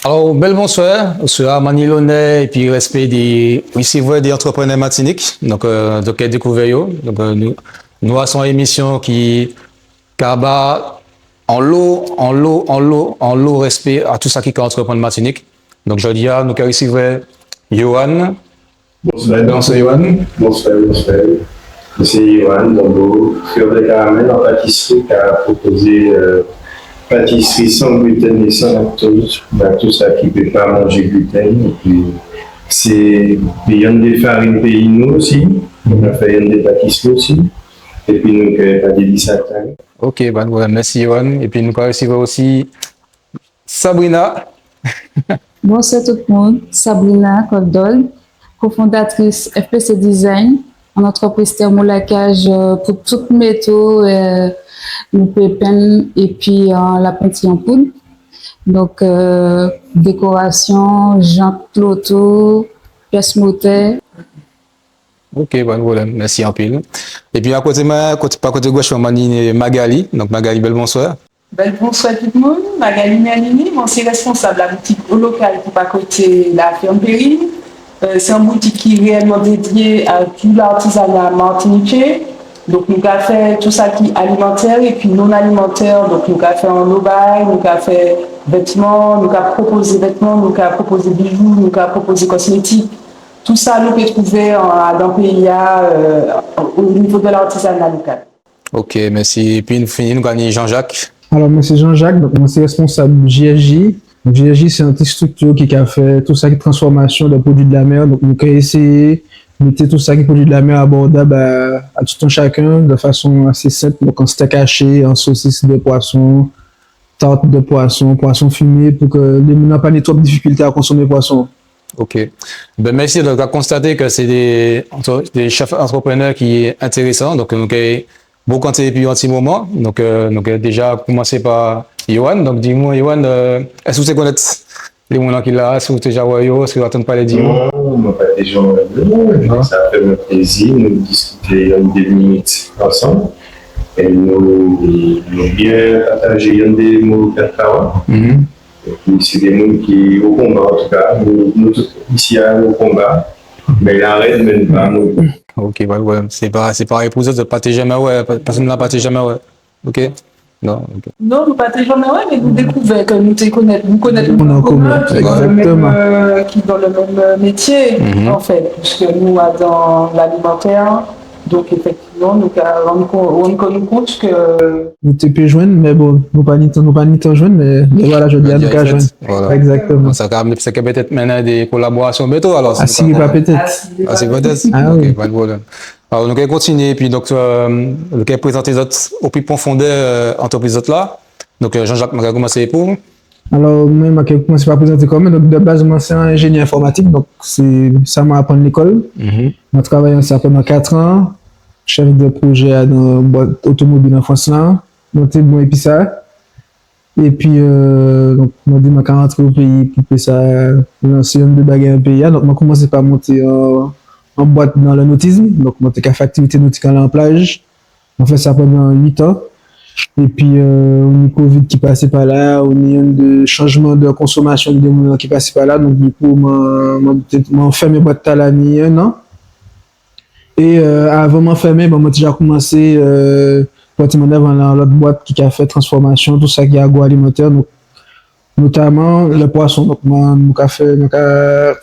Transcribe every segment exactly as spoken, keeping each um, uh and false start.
Alò, bel bonswa, bonswa, man ni lonè épi respé di risivwè dé antreprenè Matinik. Donk, euh, donk, dékouvè yo. Donk, euh, nou, nou a sé on émision ki, ka ba anlo, anlo, anlo, anlo respé a tout sa ki ka antreprann Matinik. Donk, jòdi-a, nou ka risivwè Yohan. Bonswa. Bonswa, Yohan. Bonswa, bonswa. Sé Yohan Dambo, Fleur de Caramel, an patisri ka pwopozé, euh, patisri san gluten é san laktoz, ba tout sa ki pé pa manjé gluten. Épi sé yonndé farin péyi nou osi, nou ka fè yonndé patisri osi. Épi nou ka fè dé disata. OK, pa de pwoblem. Mèsi, Yohan. Épi nou ka risivwè osi Sabrina. Bonswa tout moun. Sabrina Koldol, kofondatris F P C Design, on antrepriz tèmolakaj, euh, pou tout méto, euh, nou pé penn épi, euh, lapenti an poud. Donk, euh, dékorasion, jant loto, pies motè. OK, pa de pwoblem. Mèsi anpil. Épi a koté mwen, koté, pa koté goch mwen, man ni Magali. Donk Magali, bel bonswa. Bel bonswa tout moun. Magali Merlini, mwen sé responsab laboutik O Local ki pa koté La Ferme Perrine. Euh, sé on boutik ki réyelman dédié a tout lartizana matinitjé. Donk nou ka fè tout sa ki alimantè épi non alimantè. Donk nou ka fè anlobay, nou ka fè vètman, nou ka pwopozé vètman, nou ka pwopozé bijou, nou ka pwopozé kosmétik. Tout sa nou pé trouvé an, dan péyi-a, euh, o nivo de lartizana lokal. OK, mèsi. Épi nou fini, nou ka ni Jean-Jacques. Alò, mwen sé Jean-Jacques, donk mwen sé responsab J F J. Donk J F J sé on ti striktir ki ka fè tout sa ki transfòmasion dé pwodui de la mè. Donk nou ka éséyé mété tout sa ki pwodui de la mè abòdab a, a tout on chaken, de fason asé senp. Donk an stèk haché, an sosis de pwason, tart de pwason, pwason fimé, pou ke lé moun pa ni twop difikilté a konsomé pwason. OK. Ben, mèsi. Donk, nou ka konstaté ke sé dé, dé chef antreprenè ki entérésan. Donk, nou ké bokanté épi yo on ti moman. Donk, euh, nou ké déja koumansé pa Yohan. Donk, di mwen, Yohan, euh, es ou té konnet lé moun ki la, es ou té ja wè yo, es ou té ja tann palé di yo? Non, mwen pa té janmen wè yo. Non. Sa fè mwen plézi, nou diskité yonndé minit ansanm. É nou, nou bien patajé yonndé mo, kat pawol. Mhm. Épi sé dé moun ki o konba, antouka, nou, nou tout isi-a o konba. Mé la red, mé nou pa mouri. OK, pa de pwoblem. Sé pa, sé parey pou zot, zot pa té janmen wè, pèsonn-la pa té janmen wè. OK? Non, OK. Non, nou pa té janmen wè, mé nou dékouvè ke nou té konnet, nou konnet moun an komen, ki dan le menm, euh, ki dan le menm, euh, métié, an fet, piske nou, dan lalimantè, donk, éfektivman, nou ka rann kon-, rann kò nou kont ke nou té pé jwenn, mé bon, nou pa ni tan, nou pa ni tan jwenn, mé, mé vwala, jòdi-a nou ka jwenn. Vwala. Egzaktèman. Sa ka, sa ka pétet mennen dé kolaborasion bientôt, alò, si nou pa... Asiré pa pétet. Asiré pa pétet. Ah wi. OK, pa de pwoblem. Alò, nou ka kontinié, épi donk, euh, nou ka prézanté zot o pli pwofondè, euh, antrepriz zot la. Donk, euh, Jean-Jacques, man ka koumansé épi'w. Alò, mwen, man ka koumansé pa prézanté kò mwen. Donk, de baz, mwen sé on enjéniè enfòmatik, donk sé sa man aprann lékol. Mhm. Man travay an sa pandan kat an, chef de pwojé dan bwat otomobil an Frans la. Mwen té bon épi sa. Épi, euh, donk, mwen di mwen ka rantré o péyi pou pé sa lansé yonndé bagay an péyi-a. Donk, mwen koumansé pa monté an, an bwat dan le nautisme. Donk, mwen té ka fè aktivité notik anlè an plaj. Mwen fè sa pandan uit an. Épi, euh, ou ni Covid ki pasé pa la, ou ni yonndé chanjman de konsomasion dé moun ki pasé pa la. Donk, dikou, mwen, mwen, mwen fèmen bwat-tala ni en an. É, euh, avan mwen fèmen, bon, mwen té ja koumansé, euh, pran ti mannèv anlè an lot bwat ki ka fè transfòmasion, tout sa ki agroalimantè, donk, notaman le pwason. Donk, mwen, mwen ka fè, mwen ka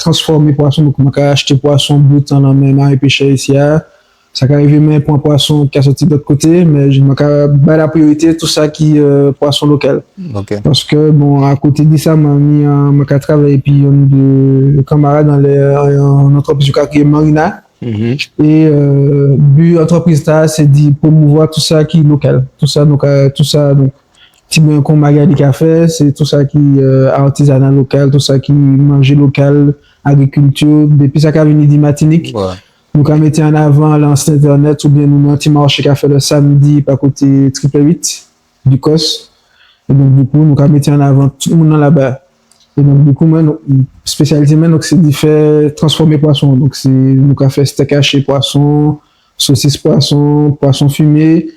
transfòmé pwason, donk, mwen ka achté pwason brit an lanmen marin péchè isi-a. Sa ka rivé mwen pran pwason ki ka sòti dot koté, mé mwen ka bay la priyorité tout sa ki, euh, pwason lokal. OK. Paske, bon, akoté di sa, mwen ni, euh, mwen ka travay épi yonndé kanmarad anlè, euh, an antrepriz yo ka kriyé Marina. Mhm. É, euh, bi antrepriz-tala, sé di pwomouvwa tout sa ki lokal. Tout sa, donk, euh, tout sa, donk, tibwen kon Magali ka fè, sé tout sa ki, euh, artizana lokal, tout sa ki manjé lokal, agrikilti, dépi sa ka vini di Matinik. Wè. Nou ka mété an avan la, anlè sit entènet, oben nou ni on ti marché ka fet le samdi pa koté Triple Huit. Dikos. É donk, dikou, nou ka mété an avan tout moun-lan laba. É donk, dikou, mwen, donk, spésialité mwen, donk, sé di fè transfòmé pwason. Donk, sé, nou ka fè stèk haché pwason, sosis pwason, pwason fimé.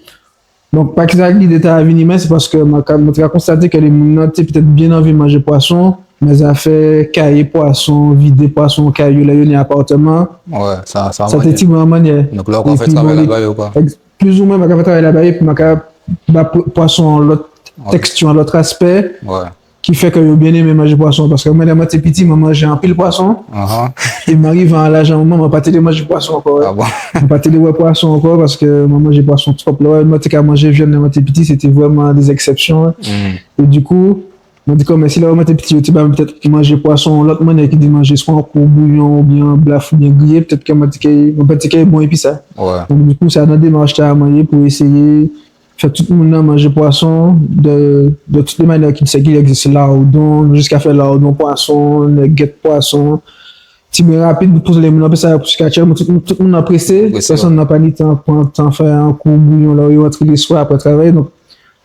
Donk, pa kisa lidé-tala vini, mé sé paske mwen ka, mwen té ka konstaté ke lé moun-lan té pétet bien anvi manjé pwason, mé zafè kayé pwason, vidé pwason kay yo, lè yo ni apatman. Wè, sa, sa té manniè. Ti manniè. Donk la, ou ka fè travay laba yo, kwa. Ex-, plizoumwen, man ka fè travay laba yo, épi man ka ba pw-, pwason an lot teksti, an lot aspè. Wè. Ki fè ke yo bien enmen manjé pwason. Paske mwen, lè man té piti, man manjé anpil pwason. É man rivé an laj, an moman, man pa té lé manjé pwason ankò, wè. Ah bon? Man pa té lé wè pwason ankò, paske man manjé pwason twop. Lè man té ka manjé viann lè man té piti, sé té vréman dé eksepsion, wè. É dikou, man di kò, mé si lè man té piti, yo té ba mwen pétet manjé pwason an lot manniè ki di manjé swa an kou bouyon, oubien an blaf, oubien griyé, pétet ke man té ké, man pa té ké bon épi sa. Wè. Donk, dikou, sé dan démach-tala man yé pou éséyé fè tout moun-lan manjé pwason de, de tout lé manniè ki, ki egzisté, lardon, jiska fè lardon pwason, nèget pwason. Ti bren rapid pou lé moun, an pé sa, pou kaché, tout, tout moun-lan présé, pèsonn-lan pa ni tan pran tan fè an kou bouyon, lè yo rantré léswa apré travay, donk,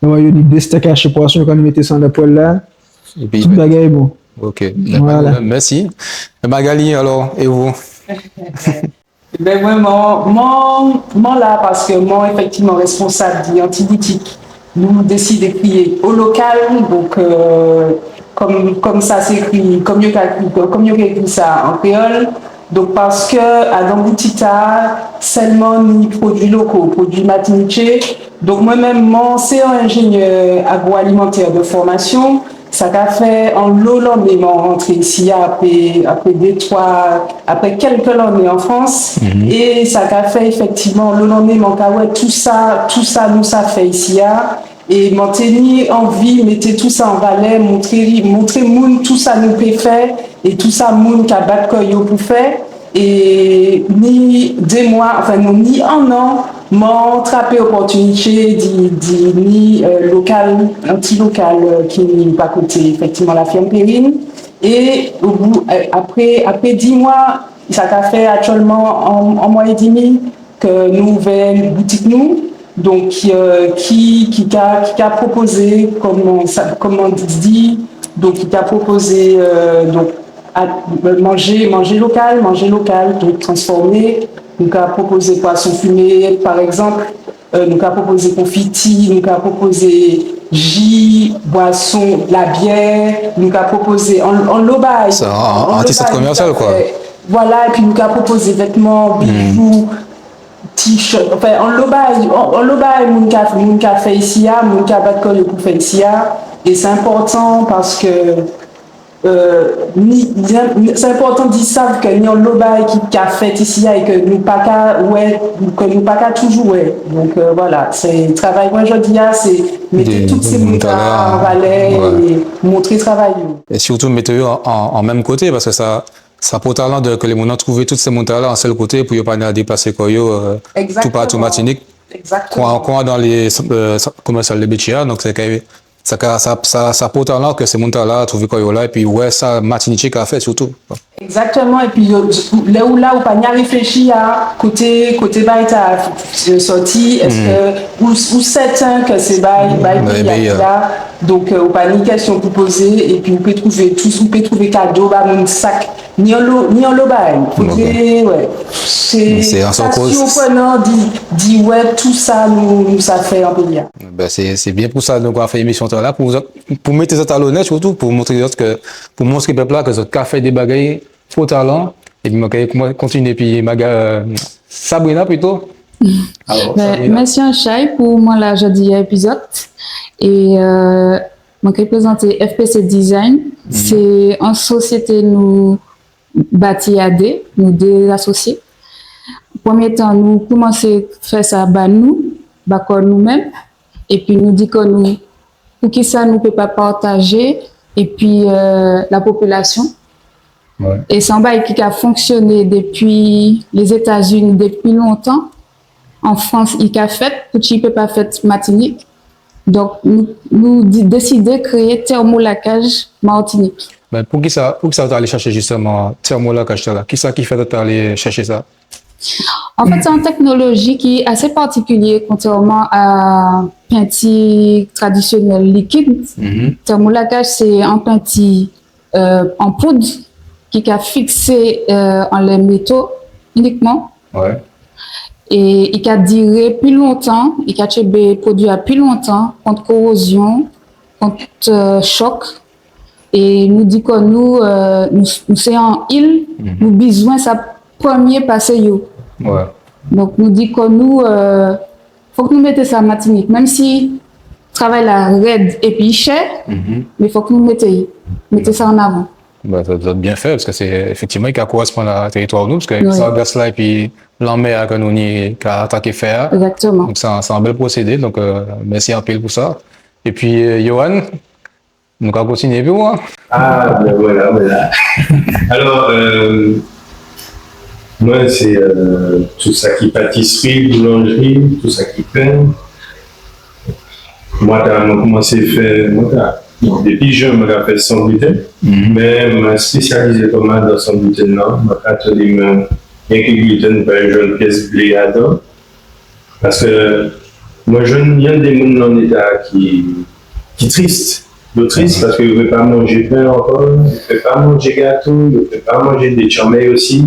lè yo ni dé stek aché pwason, yo ka mété sa anlè pwel-la, tout bagay bon. OK. Voilà. Mèsi. Magali, alò, é ou? Ben, mwen, mwen, mwen, mwen la paske mwen, éfektivman, responsab di an ti boutik. Nou désidé kriyé O Lokal, donk, euh, kon, kon sa sé ékri, kon yo ka, kon yo ka ékri sa an kréyol. Donk, paske adan boutik-tala, selman ni produi loko, produi matinitjé. Donk, mwen menm, mwen sé an enjéniè agroalimantè de fòmasion. Sa ka fè anlo lanné man rantré isi-a, apré, apré dé, twa, apré kelk lanné an Frans. É sa ka fè éfektivman anlo lanné man ka wè tousa, tousa nou sa fè isi-a. É man té ni anvi mété tousa an valè, montré, montré moun tousa nou pé fè, é tousa moun ka bat kò yo pou fè. É ni dé mwa, anfen, non, ni an an, man trapé opòtinité di, di ni, euh, lokal, an ti lokal, euh, ki pa koté, éfektivman, la ferme Perrine. É o bout, euh, apré, apré dis mwa, sa ka fè aktielman an, an mwa é dimi ke nou ouvè boutik nou. Donk, euh, ki, ki ka, ki ka pwopozé, kon sa, kon man di, donk, ki ka pwopozé, euh, donk, a, manjé, manjé lokal, manjé lokal, donk transfòmé. Nou ka pwopozé pwason fimé, pa egzanp, euh, nou ka pwopozé konfiti, nou ka pwopozé ji, bwason, labiè, nou ka pwopozé an, anlo bagay. Sé an, an ti sant komèsial, kwa. Voilà, épi nou ka pwopozé vetman, bijou, t-shirt, anfen, anlo bagay, an, anlo bagay moun ka, moun ka fè isi-a, moun ka bat kò yo pou fè isi-a. É sé enpòtan paske, euh, ni, ni, sé enpòtan di sav ke ni anlo bagay ki ka fet isi-a é ke nou pa ka wè, ke nou pa ka toujou wè. Donk, euh, voilà, sé travay mwen jòdi-a, sé mété tout sé moun-tala an valè é montré travay yo. É sirtou mété yo an, an, an menm koté, paske sa, sa enpòtan de ke lé moun-lan trouvé tout sé moun-tala an sel koté pou yo pa ni a déplasé kò yo, euh, toupatou Matinik. Exactement. Kon, kon dan lé, euh, sant komèsial de Bétjé-a, donk sé ke sa ka, sa, sa, sa enpòtan ke sé moun-tala trouvé kò yo la, épi wè sa Matinitjé ka fè sirtou. Exactement, épi yo, lè ou la, ou pa ni a réfléchi a koté, koté bagay-tala sòti, eske ou, ou sèten ke sé bagay, bagay péyi-a la, donk, euh, ou pa ni kestion pou pozé, épi ou pé trouvé tout, ou pé trouvé kado ba moun sa k ni anlo, ni anlo bagay. Fodé, wè. Sé, sé sa sirprenan di, di wè tousa nou, nou sa fè an péyi-a. Ben, sé, sé bien pou sa nou ka fè émision-tala, pou zot, pou mété zot a lonè sirtou, pou montré zot ke, pou montré pep-la ke zot ka fè dé bagay enpòtan. Épi man ka kontinié, épi Maga-, euh, Sabrina plito. Alò, ben, Sabrina. Mèsi anchay pou mwen la jòdi-a épi zot. É, euh, man ka prézanté F P C Design. Sé an sosiété nou bati a dé, nou dé asosié. Prèmié tan, nou koumansé fè sa ba nou, ba kò nou menm, épi nou di kò nou, poukisa nou pé pa patajé, épi, euh, lapopilasion. Wè. É sé an bagay ki ka fonksioné dépi Lézétazini dépi lontan. An Frans, i ka fet, poutji i pé pa fet Matinik. Donk, nou, nou di-, désidé kréyé Thermolaquage Martinique. Ben, poukisa, poukisa ou té alé chèché jistéman thermolaquage-tala ? Kisa ki fè ou té alé chèché sa ? An fet, sé an teknoloji ki asé partikilié, kontrèman a penti tradisionel likid. Mhm. Thermolaquage, sé an penti, euh, an poud ki ka fiksé, euh, anlè méto inikman. Wè. É i ka diré pli lontan, i ka tjenbé pwodui-a pli lontan kont kowozion, kont, euh, chok. É nou di kò nou, euh, nou, nou sé an il, nou bizwen sa prèmié pasé yo. Donk nou di kò nou, euh, fok nou mété sa Matinik, menm si travay-la red épi chè, mé fok nou mété, mété sa an avan. Ba, zot, zot bien fè, paske sé éfektivman i ka korespon a téritwa nou, paske sa, gras-la épi lanmè-a ke nou ni ka ataké fè-a. Exactement. Donk sé an, sé an bel prosédé. Donk, euh, mèsi anpil pou sa. Épi, euh, Yohann, nou ka kontinié épi ou, en ? Ah, ben voilà, voilà. Alors, euh, mwen sé, euh, tout sa ki patisri, boulanjri, tout sa ki pen. Mwen, ta, mwen koumansé fè, mwen, ta, bon, dépi jenn, mwen ka fè san gluten. Mé mwen spésializé kò-mwen dan san gluten-la. Mwen ka tandé mwen, yenki gluten, pa jwenn pies blé adan. Paske mwen jwenn, ni dé moun dan léta ki, ki tris. Yo tris paske yo pé pa manjé pen ankò, yo pé pa manjé gato, yo pé pa manjé dé tjanmey osi,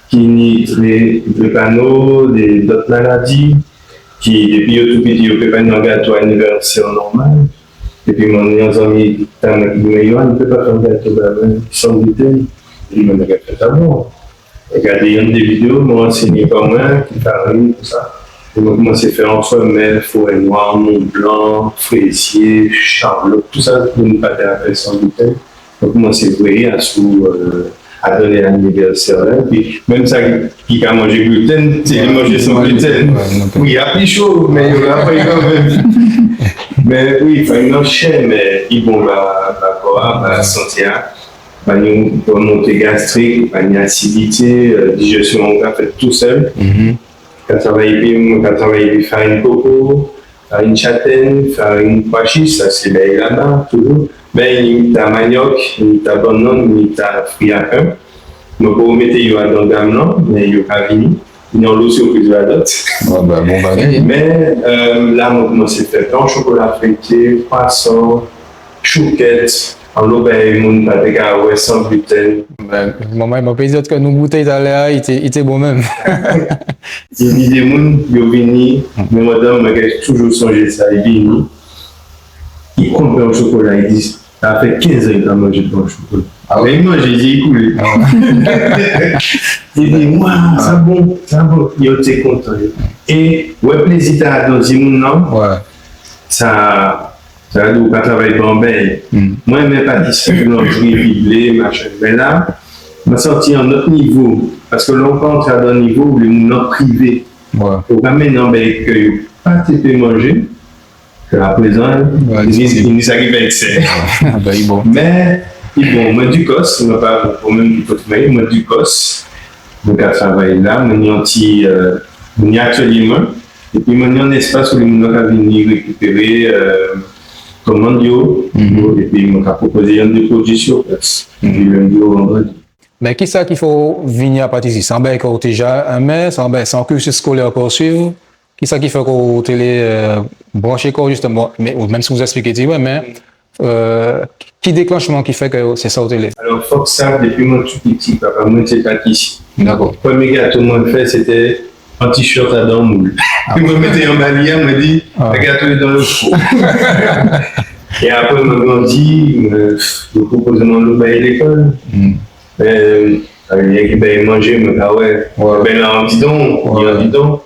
ki ni dré-, drépano, dé, dot maladi, ki, dépi yo tou piti, yo pé pa ni an gato anivèsè nòmal. Épi mwen, ni an zanmi ta mwen ki di mwen, Yohann, ou pé pa fè an gato ba mwen san gluten ? Li di mwen, mé gadé sa, bon. Gadé yonndé vidéo, mwen anséyé kò-mwen, ki farin, tousa. É mwen koumansé fè antrèmè, forè-nwè, Mont Blanc, frézié, charlot, tousa, nou pa té ka fè san gluten. Mwen koumansé vréyé asou, euh, adan lé anivèsè-la. Épi menm sa ki, ki ka manjé gluten, sé li manjé san gluten. Wi, a pli cho, mé yo la pa kanmenm. Mé wi, farin-lan chè, mé i bon ba, ba kò-a, ba santé-a. Pa ni remonté gastrik, pa ni asidité, euh, dijestion-an ka fet tousel. Ka travay épi, ka travay épi farin koko, farin chatenn, farin pwa chich, sa sé bagay laba toujou. Mé ni ta mannyok, ni ta bannann, ni ta fri a pen. Mwen poko mété yo adan gam-lan, mé yo ka vini. Ni anlo sipriz ladan. Bon, ben, bon bagay, en. Mé, euh, la, mwen koumansé fè pen o chokola feuilleté, kwasan, chouket, anlo bagay moun pa té ka wè san gluten. Ben, mwen, mwen pé di zot ke nou boutey talè-a, i té, i té bon menm. Di, di dé moun, yo vini, mé madanm, mwen ka toujou sonjé sa, i vini. I konpran chokola, i di, sa fè kenz an i pa manjé pen o chokola. Ah wi ? Lè i manjé, i di i koulé. Ah. I di, waw, sa bon, sa bon. Yo té kontan, yo. É, wè plézi-tala dan zyé moun-lan, sa, sa vé di ou ka travay pa an bèy. Mwen, enmen patisri, boulanjri, épi blé, machin. Mé la, mwen santi an lot nivo. Paske lè ou ka antré adan nivo, lé moun-lan privé. Ou ka mennen an bèy ke yo pa té pé manjé, Ke aprézan, i ni, i ni sa ki fè eksè. Ah, ben, bon. Mé, pi bon, mwen Dikos, mwen pa, mwen menm ki pot mwen, mwen Dikos, mwen ka travay la, mwen ni an ti, euh, mwen ni atyélié mwen, épi mwen ni an espas koté moun-lan ka vini rékipéré, euh, komann yo, épi mwen ka pwopozé yonndé pwodui si plas, di lendi o vandrèdi. Mé kisa ki fè'w vini a patisri ? Sé an bagay ke'w té ja enmen, sé an bagay, sé an kirsis skolè ke'w suiv ? Kisa ki fè ke'w té lé, euh, branché kò'w, jistèman, mé, ou, menm si ou èspliké ti, wè, mé, euh, ki déklanchman ki fè ke sé sa ou té lé ? Alò, fok sav, dépi mwen tou piti, papa mwen té patisri. Dakò. Prèmié gato mwen fè, sé té an t-shirt adan moul. Ah. Mwen mété an malyè, mwen di, ah, gato adan le fou. É apré, mwen grandi, euh, yo pwopozé mwen lòt bagay lékol. Hmm. Euh, euh, yenki bagay manjé, mwen ka wè. Wè. Ben, la, an bidon, wè, an bidon.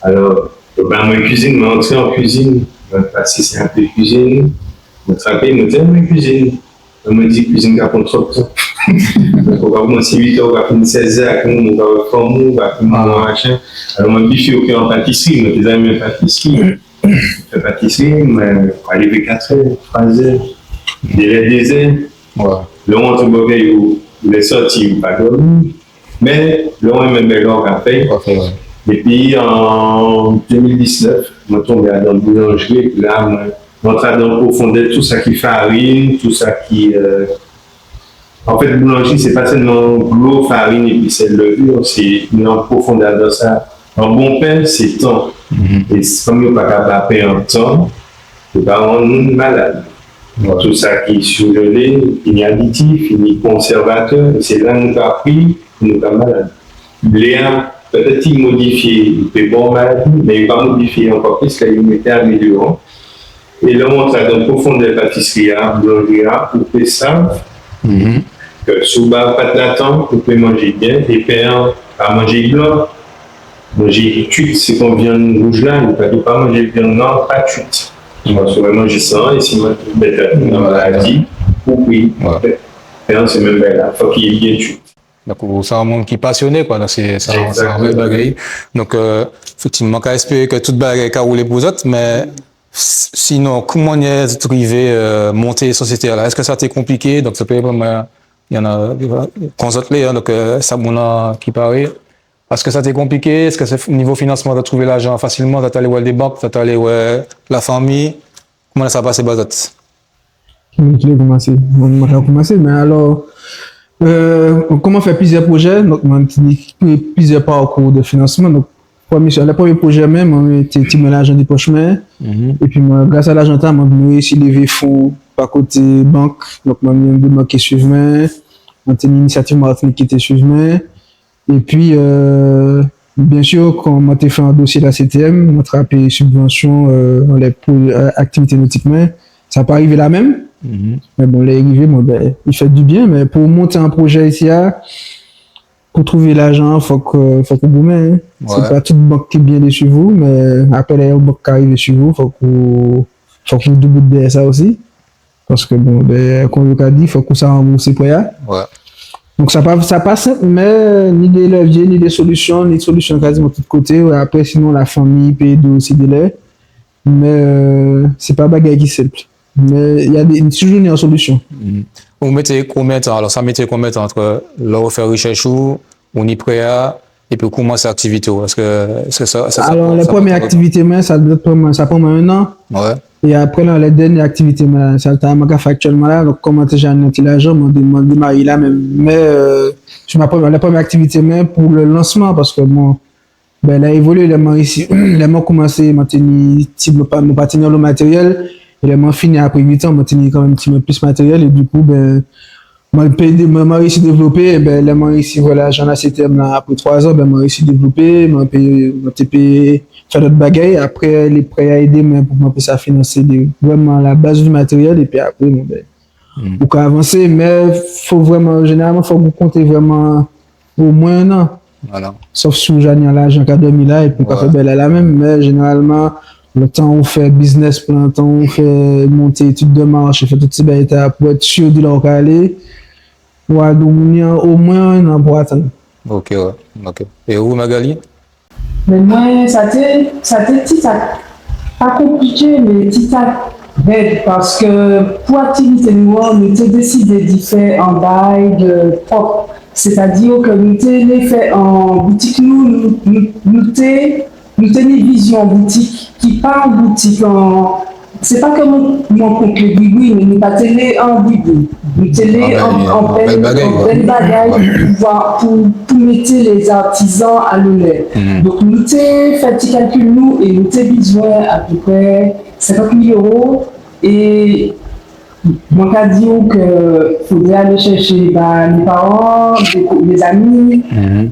Alò, yo ba mwen kuizin, mwen antré an kuizin. Mwen pasé sé an pé kuizin. Mwen trapé, mwen di, mwen kuizin. Mwen di, kuizin ka pran twop tan. Donk, ou ka koumansé uitè, ou ka fini sèzè, apré, ou ka wè fanmi'w, ou ka fini, ah, machin. Alò, mwen bifé oké an patisri, mwen té ja enmen patisri. Fè patisri, mé ou ka lévé katrè, twazè, délè dézè. Wè. Lè ou antré bò kay-ou, lè sòti, ou pa dòmi. Mé lè ou enmen bagay-la, ou ka fè'y. Ou ka fè'y, wè. Épi an dé mil diznèf, mwen tonbé adan boulanjri, épi la, mwen, mwen antré adan pwofondè, tou sa ki farin, tou sa ki, euh, An fèt, boulanjri, sé pa selman dlo, farin épi sèl, lèvi, sé an pwofondè dan sa. An bon pen, sé tan. Mhm. É fanm-lan pa ka ba pen an tan, yo ka rann moun malad. Wè. Tout sa ki sirjélé, ki ni aditif, ki ni konsèvatè, é sé la nou ka pri, nou ka malad. Blé-a, pétèt i modifié, i pé ba'w maladi, mé yo pa modifié ankò plis, la yo mété amélioran. É lè ou antré adan pwofondè patisri-a, boulanjri-a, ou pé sav ke si ou ba pat-la tan, ou pé manjé bien, é pen-an, pa manjé blan. Manjé kuit, sé kon viann wouj-la, yo ka di pa manjé viann-lan pa kuit. Paske ou manjé sa, é si bèt-la an maladi, ou kui. Pen-an, sé menm bagay-la. Fok i bien kuit. Donk, ou sé an moun ki pasioné, kwa. Donk, sé, sé, sé an bel bagay. Donk, euh, éfektivman, ka espéré ke tout bagay ka woulé pou zot, mé s-, sinon, kouman zot rivé, euh, monté sosiété-a la ? Es sa té konpliké ? Donk, sa pé, bon, ben, i annan, kon zot lé, en, donk, euh, sa moun-lan ki paré. Es sa té konpliké ? Es sé nivo finansman, zot trouvé lajan fasilman, zot alé wè dé bank, zot alé wè lafanmi ? Kouman sa pasé ba zot ? Ki moun ki lé koumansé ? Bon, mwen ka koumansé, mé alò, euh, kouman fè pliziè pwojé, donk, mwen té ni pliziè parkou de finansman. Donk, prèmié, lè prèmié pwojé mwen, mwen té, té mwen lajan di poch mwen. Épi mwen, gras a lajan-tala, mwen réisi lévé fon pa koté bank. Donk, mwen ni dé bank ki suiv mwen. Mwen té ni Inisiativ Matinik ki té suiv mwen. Épi, euh, bien si, kan mwen té fè an dosié la C T M, mwen trapé sibvansion, euh, anlè pou, euh, aktivité notik mwen. Sa pa rivé la menm. Mé bon, lè i rivé, bon, ben, i fè di bien, mé pou monté an pwojé isi-a, pou trouvé lajan, fok, euh, fok ou goumen, en. Sé pa tout bank ki bien lé suiv ou, mé apré, lè an bank ka rivé suiv ou, fok ou, fok ou doubout dèyè sa osi. Paske, bon, ben, kon yo ka di, fok ou sa ranboursé prè-a. Donk, sa pa, sa pa senp, mé ni dé lévié, ni dé solision, ni solision kaziman tout koté. Apré, sinon, lafanmi pé édé osi délè. Mé, euh, sé pa bagay ki senp. Mé ni dé, toujou ni an solision. Ou mété konbien tan, alò, sa mété konbien tan ant lè ou fè rechèch ou, ou ni prè-a, épi ou koumansé aktivité ou ? Es, es sa, sa, sa... Alò, lé prèmié aktivité mwen, sa dwet pran mwen, sa pran mwen en an. É apré, la, lé dènié aktivité mwen, sa, sa mwen ka fè aktièlman la, donk, kon mwen té ja ni an ti lajan, mwen dé-, mwen démaré la menm. Mé, euh, sé ma prèmié, lé prèmié aktivité mwen pou le lansman, paske, bon, ben, la évolié, lè mwen réisi, lè mwen koumansé, mwen té ni ti, mwen pa, mwen pa té ni anlo matériel, é lè mwen fini apré uit an, mwen té ni kanmenm ti mwen plis matériel, é dikou, ben, mwen pé, mwen, mwen réisi dévlopé, é ben, lè mwen réisi, vwala, jan la C T M la, apré twa zan, ben, mwen réisi dévlopé, mwen pé, mwen té pé fè dot bagay, apré, lé prè-a édé mwen pou mwen pé sa finansé dé, vréman, la baz di matériel, épi apré, bon, ben, ou ka avansé, mé fo vréman, jénéralman, fok ou konté vréman omwen en an. Vwala. Sof si ou ja ni an lajan ka dòmi la, épi ou ka fè bagay-la la menm, mé jénéralman, lè tan ou fè business plan, tan ou fè monté étid de marché, fè tout sé bagay-tala pou et si di la ou ka alé, ou a, ou ni omwen en an pou atann. Ok, wè. Ok. É ou, Magali ? Mé mwen, sa té, sa té titak, pa konpliké, mé titak red, paske pou aktivité nou an, nou té désidé di fè an bagay de pwop. Sétadi ke nou té lé fè an boutik nou, nou, nou, nou té, nou té ni vizion boutik ki pa an boutik an, sé pa ke mwen, mwen kont lé bouibouyi, mé nou pa té lé an bouibouyi. Nou té lé an, an bel, an bel bagay pou, pou, pou mété lé artizan a lonè. Donk, nou té fè ti kalkil nou é nou té bizwen apéprè senkant mil éwo. É mwen ka di'w ke fodré alé chèché, ben, lé paran, lé, lé zanmi,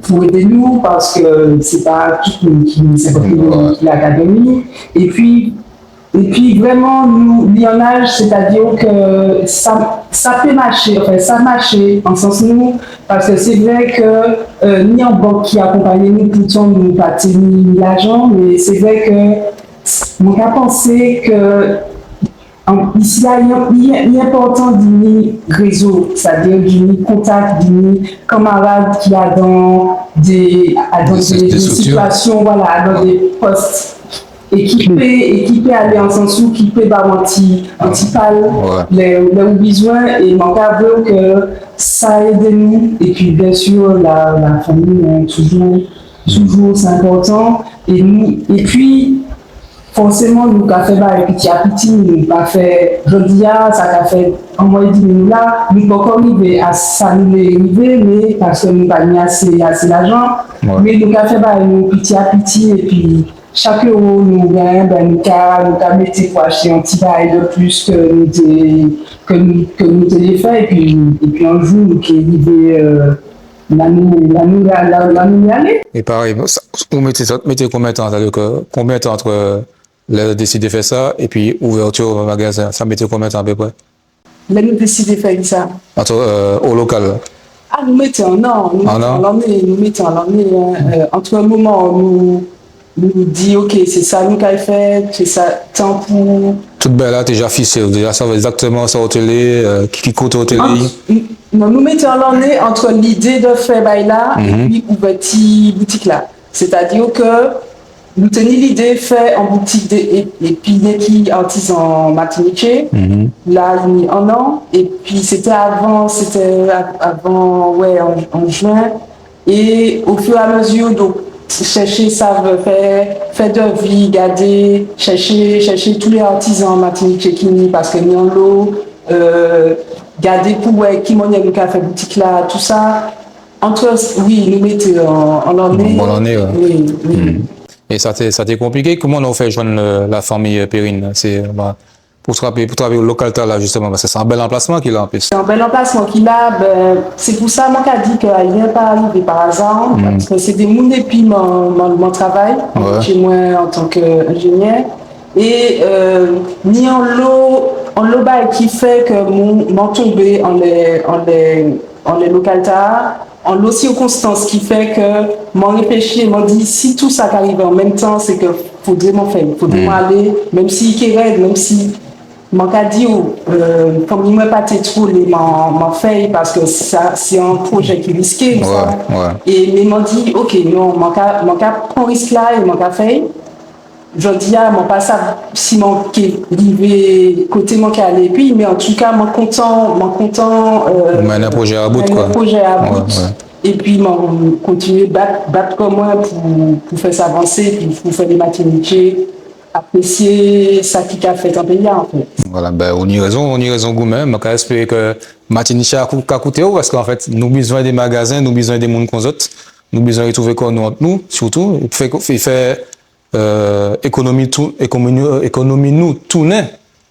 pou édé nou, paske sé pa tout moun ki ni senkant mil éwo ki la ka dòmi. Épi, épi vréman, nou, liannaj, sétadi ke sa, sa pé maché, anfen, sa maché an sans nou, paske sé vré ke, euh, ni an bank ki akonpanyé nou, poutan nou pa té ni lajan, mé sé vré ke mwen ka pansé ke An, isi-a, i, i, i enpòtan di ni rézo, sétadi di ni kontak, di ni kanmarad ki adan dé, adan dé, dé sitiasion, vwala, adan dé pòs, é ki pé, é ki pé alé an sans ou, ki pé ba'w an ti, an ti pal, lè, lè ou bizwen, é mwen ka avwé'w ke sa édé nou, épi bien si la, lafanmi, en, toujou, toujou, sé enpòtan, é nou, épi, fòséman, nou ka fè bagay piti a piti, nou pa fè, jòdi-a, sa ka fè an mwa édmi nou la, nou poko rivé a sa nou lé rivé, mé paske nou pa ni asé, asé lajan, mé nou ka fè bagay nou piti a piti, épi chak éwo nou genyen, ben, nou ka, nou ka mété pou achté an ti bagay de plis ke nou té, ke nou, ke nou té lé fè, épi, épi an jou, nou ké rivé, euh, la nou, la nou, la, la, la nou alé. É parèy, bon, sa, ou mété sa, mété konbien tan, sétadi ke konbien tan ant, euh, Lè zot désidé fè sa, épi ouvèti magazen, sa mété konbien tan apéprè ? Lè nou désidé fè sa. Ant, euh, o lokal. Ah, nou mété an an, nou mété an lanné, nou mété an lanné, hein. Euh, ant moman nou, nou di, OK, sé sa nou kay fè, sé sa, tan pou... Tout bagay-la té ja fiksé, ou té ja sav ekzaktèman sa ou té lé, euh, ki, ki koté ou té lé. Ant, n-, non, nou mété an lanné ant lidé de fè bagay-la épi ouvèti boutik-la. Sétadi ke nou té ni lidé fè an boutik de, é-, épi nenki artizan matinitjé, la, i ni an an, épi sété avan, sété av-, avan, wè, an, an jen. É o fur é a mezi, donk, chèché sav fè, fè dévi, gadé, chèché, chèché tout lé artizan matinitjé ki ni, paske ni anlo, euh, gadé pou wè ki manniè nou ka fè boutik-la, tousa. Ant, wi, nou mété an, an lanné. An bon lanné, wè. Wi, wi. É sa té, sa té konpliké. Kouman ou fè jwenn, euh, lafanmi, euh, Perrine, la ? Sé, euh, ba, pou trapé, pou trapé lokal-tala, jistèman, paske sé an bel anplasman ki la, an plis. Sé an bel anplasman ki la, ben, sé pou sa mwen ka di ke ayen pa rivé pa aza, paske sé dé moun épi mwen, mwen, mwen travay, wè, chez mwen an tan ke enjéniè. É, euh, ni anlo, anlo bagay ki fè ke mwen, mwen tonbé anlè, anlè, anlè lokal-tala, anlo sirkonstans ki fè ke mwen réfléchi, mwen di, si tousa ka rivé an menm tan, sé ke fodré mwen fè'y, fodré mwen alé, menm si i ké red, menm si mwen ka di'w, euh, fanmi mwen pa té two lé mwen, mwen fè'y, paske sa, sé an pwojé ki riské, sa. Wè, wè. É, mé mwen di, OK, non, mwen ka, mwen ka pran risk-la é mwen ka fè'y. Jòdi-a, mwen pa sav si mwen ké rivé koté mwen ké alé, épi, mé antouka, mwen kontan, mwen kontan, euh, mennen pwojé-a bout, mennen pwojé-a bout. Wè, wè. Épi, mwen kontinié bat, bat kò mwen pou, pou fè sa vansé, épi pou fè lé Matinitjé aprésié sa ki ka fet an péyi-a, an fet. Vwala, ben, ou ni rézon, ou ni rézon goumen. Mwen ka espéré ke Matinitjé ka kou-, ka kouté'w, paske, an fet, nou bizwen dé magazen, nou bizwen dé moun kon zot, nou bizwen rétwouvé kò nou ant nou, sirtou, fè, fè, fè euh, ékonomi tou-, ékonomi, ékonomi nou tounen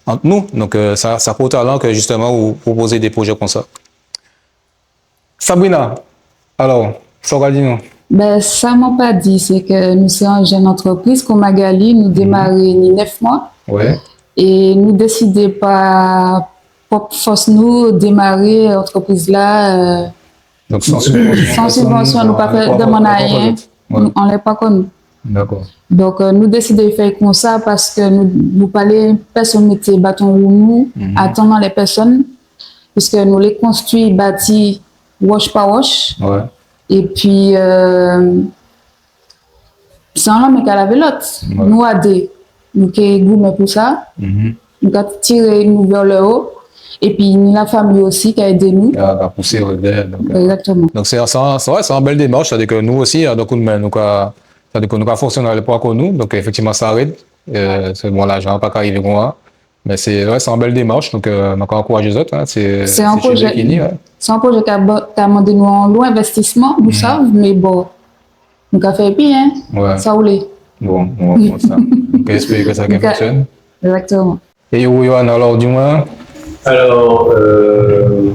ant nou. Donk, euh, sa, sa enpòtan ke jistèman ou pwopozé dé pwojé kon sa. Sabrina, alò, sa ou ka di nou ? Ben, sa mwen pa di, sé ke nou sé an jenn antrepriz, kon Magali, nou démaré ni nef mwa. Wè. É nou désidé pa pwop fos nou démaré antrepriz-la, euh, Donk, san sibvansyon, san sibvansyon, nou pa fè, nou pa fè, nou pa fè demann ayen, nou, anlè pa kò nou. Dakò. Donk, euh, nou désidé fè kon sa paske nou, nou pa lé pèsonn mété baton wou nou, atann anlè pèsonn, piske nou lé konstwi, bati, woch pa woch. Wè. Épi, euh, Sé an lanmen ka lavé lot. Wè. Nou a dé, nou ké goumen pou sa. Nou ka tiré nou vè lè wo. Épi ni lafanmi osi ka édé nou. Ka, ka pousé, wè, dèyè, donk, euh, Exactement. Donk sé, sé, sé, wè, sé an bel démach, sétadi ke nou osi, an, donk, nou, nou ka, sétadi ke nou ka fonksioné anlè pwa kò nou. Donk, éfektivman, sa red. Euh, sé bon, lajan pa ka rivé kon sa. Mé sé, wè, sé an bel démach, donk, euh, nou ka ankourajé zot, hen, sé, sé an pwojé ki ni, wè. Sé an pwojé ka ba-, ka mandé nou anlo envestisman, nou sav, mé bon, nou ka fè épi, hen, sa woulé. Bon, bon, bon, sa. Nou ka espéré ke sa ka fonksioné. Exactement. É ou, Yohan, alò, di mwen. Alò, euh,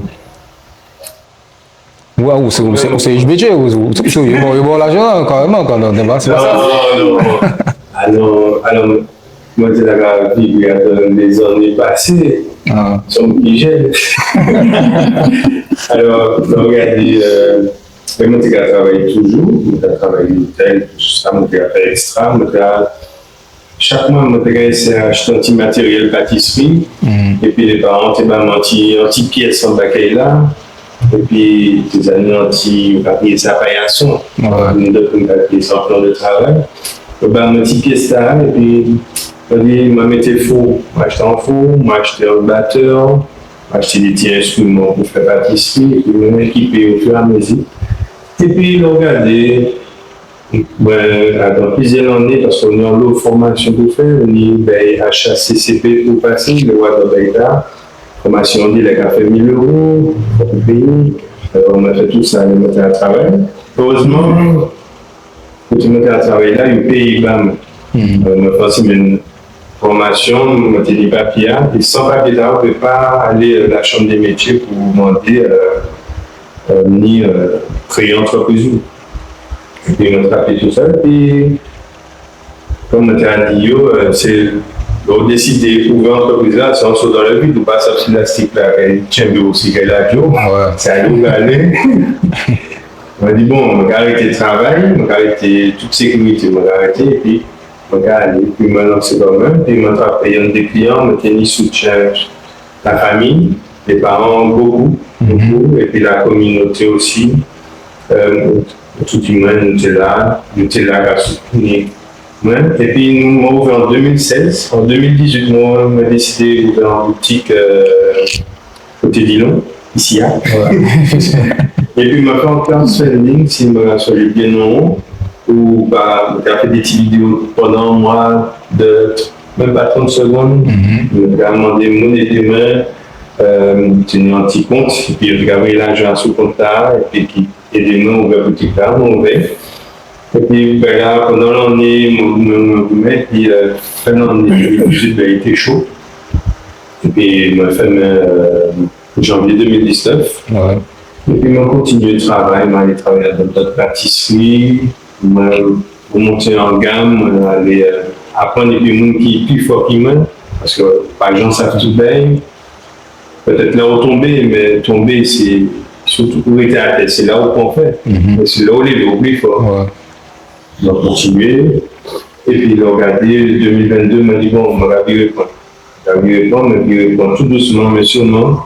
Waouh, sé, sé, sé H B J, ou, ou, ou, bon, bon, lajan, karéman, kan, non, non, sé pa sa. Non, non. Alò, alò, mwen té la ka viv adan lé zanné pasé. Ah. Son ki jenn. Alò, nou gadé, euh, mwen té ka travay toujou, mwen té ka travay lotel, tousa, mwen té ka fè ekstra, mwen té ka Chak mwa, mwen té ka éséyé achté an ti matériel patisri. Épi lé paran té ba mwen an ti, an ti pies anba kay-la. Épi té ja ni an ti, yo ka kriyé sa payason. Wè. Ni dot moun ka kriyé sa an plan de travay. Yo ba mwen ti pies-la, épi mwen di, mwen mété fou. Mwen achté an fou, mwen achté an batè, mwen achté dé ti enstriman pou fè patisri, épi mwen ékipé o fur é a mézi. Épi lè ou gadé, Bon, adan pliziè lanné, paske ou ni anlo fòmasion pou fè, ou ni, ben, H A C C P pou pasé, lè ou adan bagay-la, fòmasion-an di lè ka fè mil éwo, fò pou péyé, alò, mwen fè tousa, mwen té ka travay. Erezman, koté mwen té ka travay la, yo péyé ba mwen. Euh, mwen fè an simenn fòmasion, mwen té ni papié-a, é san papié-tala, ou pé pa alé, euh, la chanm dé métié pou mandé, euh, euh, ni, euh, kréyé antrepriz ou. Épi mwen trapé tousa, épi Kon man té di yo, euh, sé, lè ou désidé ouvè antrepriz-la, sé an so dan le vid, ou pa sav si lastik-la ké tjenbé'w, si ké ladjé'w. Ah ouais. Sé alé ou alé. Man di, bon, man ka arété travay, man ka arété tout sékirité, man ka arété, épi man ka alé, épi man lansé kanmenm, épi man trapé yonndé kliyan, man té ni soutien lafanmi, lé paran bokou, bokou, épi la kominoté osi. Euh, tout di mwen, nou té la, nou té la ka soutni mwen. Épi nou, man ouvè an dé mil sèz. An dé mil dizuit, man, man désidé ouvè an boutik, euh, koté Dillon, isi-a. Ouais. Épi man fè an crowdfunding, si man ka sonjé bien non, ou ba, man ka fè dé ti vidéo pandan an mwa, dé, menm pa trant ségonn. Mhm. Man ka mandé moun édé mwen, euh, té ni an ti kont, épi yo té ka voyé lajan asou kont-la, épi ki édé mwen ouvè boutik-la, man ouvè. Épi, ben la, pandan lanné, man, man, man, man, épi, euh, fen lanné dé mil dizuit, ben, i té cho. Épi, man fèmen, euh, janvié dé mil diznèf. Ouais. Épi, man kontinié travay, man alé travay dan dot patisri, man monté an gam, man alé, euh, aprann épi moun ki pli fò ki mwen, paske pa jan sav tout bagay. Pétèt la ou tonbé, mé tonbé, sé sirtou ou rété atè, sé la ou pran fè. Mhm. Mé sé la ou lévé, ou pli fò. Ouais. Donk, kontinié. Épi, la, ou gadé, dé mil venndé, man di, bon, man ka viré pran. Man ka viré pran, man viré pran tou dousman, mé sirman.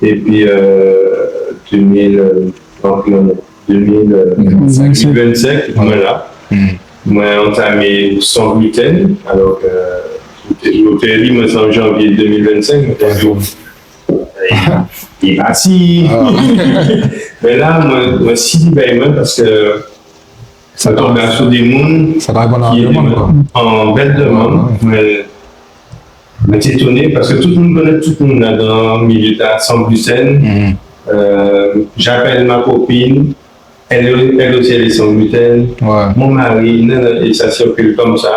Épi, euh, dé mil, euh, donk, non, non, dé mil, euh, vennsenk. Vennsenk, ouais. Voilà. Hmm. Mwen antamé Sans Gluten, alò ke, euh, yo té, yo té di mwen sé an janvié dé mil vennsenk, mé té di, é, é pa si. Ah. Mé la, mwen, mwen sezi, ben, mwen, paske sa tonbé asou dé moun, sa pa réponn a ki demann, kwa. An bel demann, ouais, ouais. Mé Mwen té étonné, paske tout moun konnet tout moun la dan milié-a, Sans Gluten. Mhm. Euh, j'appelle ma copine, elle, elle aussi, elle est sans gluten. Ouais. Mon mari, nan, nan, é sa sirkil kon sa.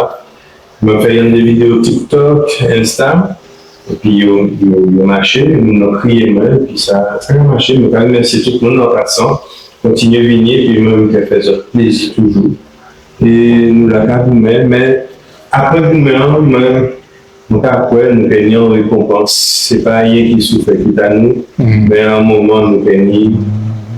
Mwen fè yonndé vidéo TikTok, Insta, épi yo, yo, yo maché, moun-lan kriyé mwen, épi sa, sa ka maché, mwen ka rimèsié tout moun an pasan, kontinié vini, épi mwen, mwen ka fè zot plézi toujou. É nou la ka goumen, mé apré goumen-an, mwen, Mwen ka kwè nou ké ni an rékonpans, sé pa yenki soufè ki ta nou, mé an moman nou ké ni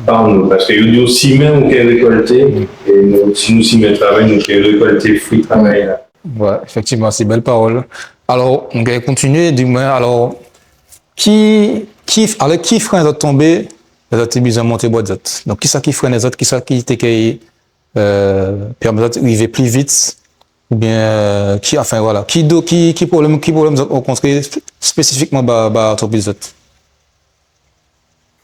pa nou. Paske yo di ou simen ou ké rékolté, é nou, si nou simen travay, nou ké rékolté fwi travay-la. Wè, éfektivman, sé bel pawol. Alò, nou ké kontinié, di mwen, alò, ki, ki, alò, ki fren zot tonbé, zot té bizwen monté bwat zot? Donk, kisa ki frennen zot, kisa ki té ké euh, pèmet zot rivé pli vit, oubien, euh, ki, anfen, vwala. Ki do-, ki, ki pwoblem, ki pwoblem zot rankontré spé-, spésifikman ba, ba antrepriz zot?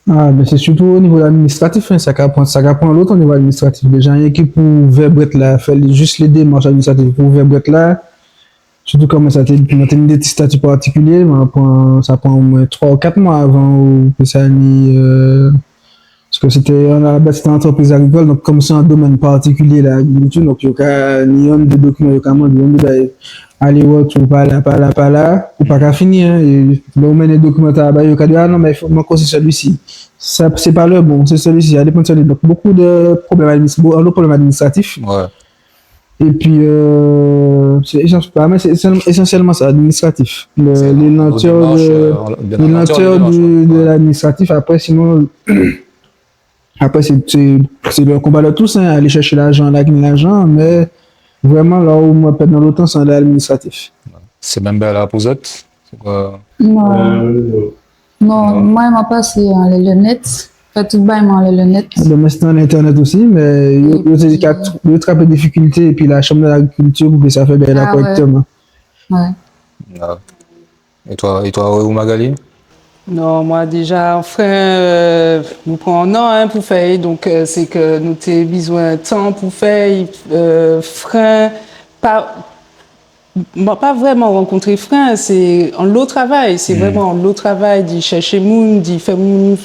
Ah, ben, sé sirtou o nivo administratif, hen, sa ka pran, sa ka pran lontan o nivo administratif. Déja, yenki pou ouvè bwat-la, fè jis lé démach administratif pou ouvè bwat-la, Sirtou kon mwen sa té, mwen té ni dé ti stati partikilié, mwen pran, sa pran omwen twa ou kat mwa avan ou pé sa ni, euh, paske sé té, a la baz, sé té an antrepriz agrikol, donk kon sé an domèn partikilié, lagrikilti, donk yo ka ni yonndé dokiman, yo ka mandé yonndé bagay, alé-rétou, pa la, pa la, pa la, ou pa ka fini, hen, é lè ou mennen dokiman-tala ba yo, yo ka di, ah non, mé fo, manké'w sé sélisi. Sa, sé pa le bon, sé sélisi, sa dépann sélisi. Donk, bokou de pwoblem adminis-, bo-, anlo pwoblem administratif. Wè. Épi, euh, sé ésans-, pa, mé sé ésans-, ésansielman sa, administratif. Le, sé lé lantè de, euh, lé lantè de, de l'administratif. Apré, sinon, apré, sé, sé, sé le konba de tous, hen, alé chèché lajan, la ki ni lajan, mé vréman, la ou mwen ped anlo tan, sé an ladministratif. Sé menm bagay-la pou zot? Sé kwa? Non. Euh, Non, non. Mwen, man pasé anlè linet. Fè tout bagay mwen anlè linet. Bon, mé sé anlè internet osi, mé yo, yo té ka tr-, yo trapé difikilté, épi la Chambre de l'Agriculture pou pé sa fè bagay-la korèkteman. Ah wè. Wè. Ah. É twa, é twa, ou, Magali? Non, mwen déja, fren, euh, nou pran an an, hen, pou fè, donk, euh, sé ke nou té bizwen tan pou fè, euh, fren, pa, Mwen pa vréman rankontré fren, sé anlo travay, sé vréman anlo travay, di chèché moun, di fè moun